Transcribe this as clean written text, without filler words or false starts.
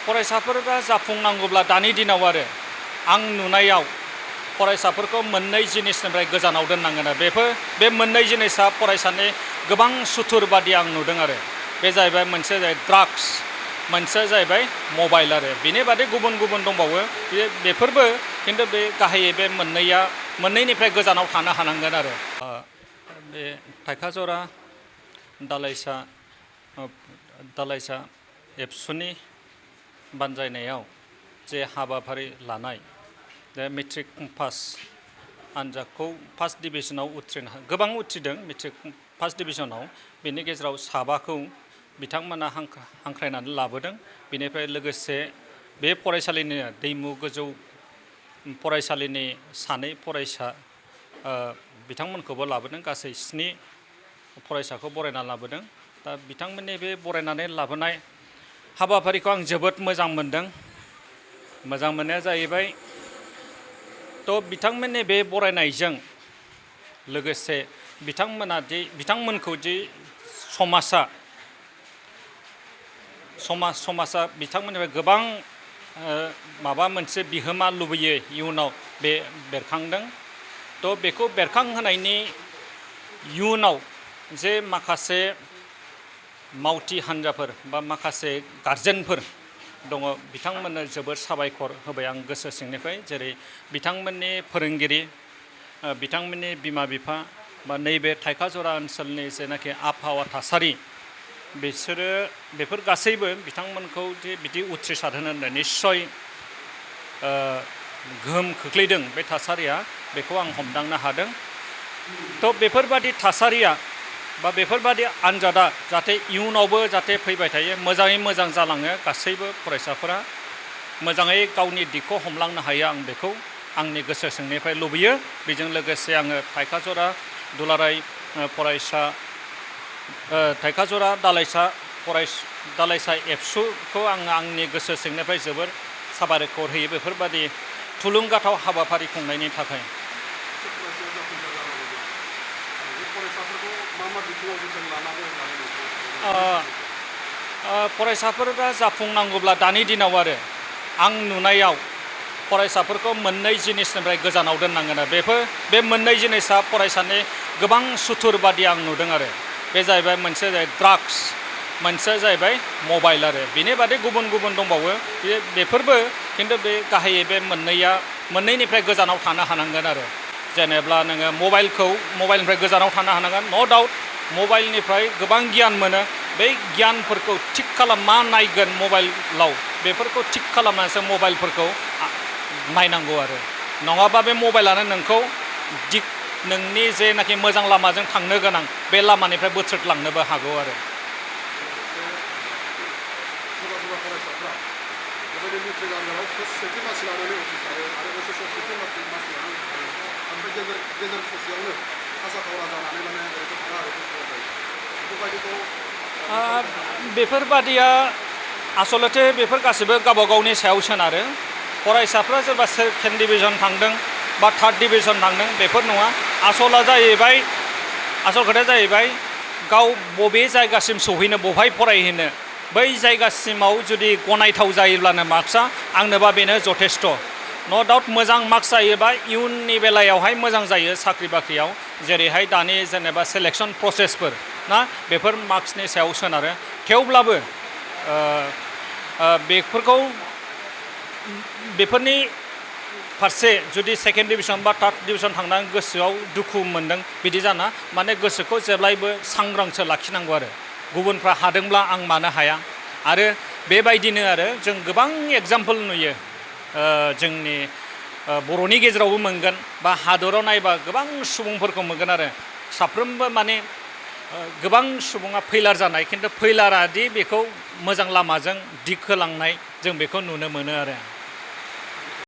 फरायसाफोरा जाफुंनांगौब्ला दानि दिनाव आरो आं नुनायाव फरायसाफोरखौ मोननै जिनिसनिफ्राय गोजानाव दोननांगोन आरो बे मोननै जिनिसा फरायसानि गोबां सुथुर बादि आं नुदों आरो बे जाहैबाय मोनसे ड्राग्स मोनसे जाहैबाय मबाइल आरो बेनि बादै गुबुन गुबुन दंबावो बेफोरबो खिन्थु बे गाहायै बे मोननैनिफ्राय गोजानाव थानो हानांगोन आरो बे थाइखाजरा दालाइसा एबसुनि बानजायनायाव जे हाबाफारि लानाय दा मेट्रिक पास आनजादखौ फार्स्ट डिभिजनाव गोबां उथ्रिदों मेट्रिक फार्स्ट डिभिजनाव बेनि गेजेराव साबाखौ बिथांमोना हांख्रायनानै लाबोदों बेनिफ्राय लोगोसे बे फरायसालिनि दैमु गोजौ फरायसालिनि सानै फरायसा बिथांमोनखौबो लाबोदों गासै 7 फरायसाखौ बरायना लाबोदों दा बिथांमोननि बे बरायनानै लाबोनाय हाबाफारिखौ आं जोबोद मोजां मोनदों मोजां मोननाया जाहैबाय थ' बिथांमोननि बे बरायनायजों लोगोसे बिथांमोनखौ जे समाजा बिथांमोननिफ्राय गोबां माबा मोनसे बिहोमा लुबैयो इयुनाव बे बेरखांदों थ' बेखौ बेरखांहोनायनि इयुनाव जे माखासे मावथि हान्जाफोर बा माखासे गारजेनफोर दङ बिथांमोननो जोबोद साबायखर होबाय आं गोसो सिंनिफ्राय जेरै बिथांमोननि फोरोंगिरि बिथांमोननि बिमा बिफा बा नैबे थाइखाजरा ओनसोलनि जेनाखि आबहावा थासारि बेफोर गासैबो बिथांमोनखौ जे बिदि उथ्रिसारहोनो निस्सय गोहोम खोख्लैदों बे थासारिया बेखौ आं हमदांनो हादों थ' बेफोरबादि थासारिया बा बेफोरबादि आनजादा जाहाथे इयुनावबो जाहाथे फैबाय थायो मोजाङै मोजां जालाङो गासैबो फरायसाफोरा मोजाङै गावनि दिगखौ हमलांनो हायो आं बेखौ आंनि गोसो सिंनिफ्राय लुबैयो बेजों लोगोसे आङो थाइखाजरा दुलाराय थाइखाजरा दालाइसा एबसुखौ आङो आंनि गोसो सिंनिफ्राय जोबोर साबायखर होयो बेफोरबादि थुलुंगाथाव हाबाफारि खुंनायनि थाखाय फरायसाफोरा जाफुंनांगौब्ला दानि दिनाव आरो आं नुनायाव फरायसाफोरखौ मोननै जिनिसनिफ्राय गोजानाव दोननांगोन आरो बे मोननै जिनिसा फरायसानि गोबां सुथुर बादि आं नुदों आरो बे जाहैबाय मोनसे ड्राग्स मोनसे जाहैबाय मबाइल आरो बेनि बादै गुबुन गुबुन दंबावो बेफोरबो खिन्थु बे गाहायै बे मोननैनिफ्राय गोजानाव थानो हानांगोन आरो जेनेब्ला नोङो मबाइलनिफ्राय गोजानाव थानो हानांगोन न' डाउट मबाइलनिफ्राय गोबां गियान मोनो बै गियानफोरखौ थिग मा नायगोन मबाइलाव बेफोरखौ थिग खालामनानैसो मबाइलफोरखौ नायनांगौ आरो नङाबा बे मबाइलानो नोंखौ नोंनि जेनाखि मोजां लामाजों थांनो गोनां बे लामानिफ्राय बोथ्रोदलांनोबो हागौ आरो बेफोरबादिया आसलथे बेफोर गासिबो गावबा गावनि सायाव सोनारो फरायसाफ्रा सोरबा सेकेन्ड डिभिजन थांदों बा थार्ड डिभिजन थांदों बेफोर नङा आसल खोथाया जाहैबाय गाव बबे जायगासिम सौहैनो बबेहाय फरायहैनो बै जायगासिमाव जुदि गनायथाव जायोब्लानो मार्क्सआ आंनोबा बेनो जथेस्थ' न' डाउट मोजां मार्क्स जायोबा इयुननि बेलायावहाय मोजां जायो साख्रि बाख्रियाव जेरैहाय दानि जेनेबा सेलेक्सन प्रसेसफोर ना बेफोर मार्क्सनि सायाव सोनारो थेवब्लाबो बेफोरनि फारसे जुदि सेकेन्ड डिभिजन बा थार्ड डिभिजन थांनानै गोसोआव दुखु मोनदों बिदि जाना माने गोसोखौ जेब्लायबो सांग्रांसो लाखिनांगौ आरो गुबुनफ्रा हादोंब्ला आं मानो हाया आरो बेबायदिनो आरो जों गोबां एग्जाम्पल नुयो जोंनि बर'नि गेजेरावबो मोनगोन बा हादराव नायबा गोबां सुबुंफोरखौ मोनगोन आरो साफ्रोमबो माने गोबां सुबुङा फैलार जानाय खिन्थु फैलारादि बेखौ मोजां लामाजों दिग होलांनाय जों बेखौ नुनो मोनो आरो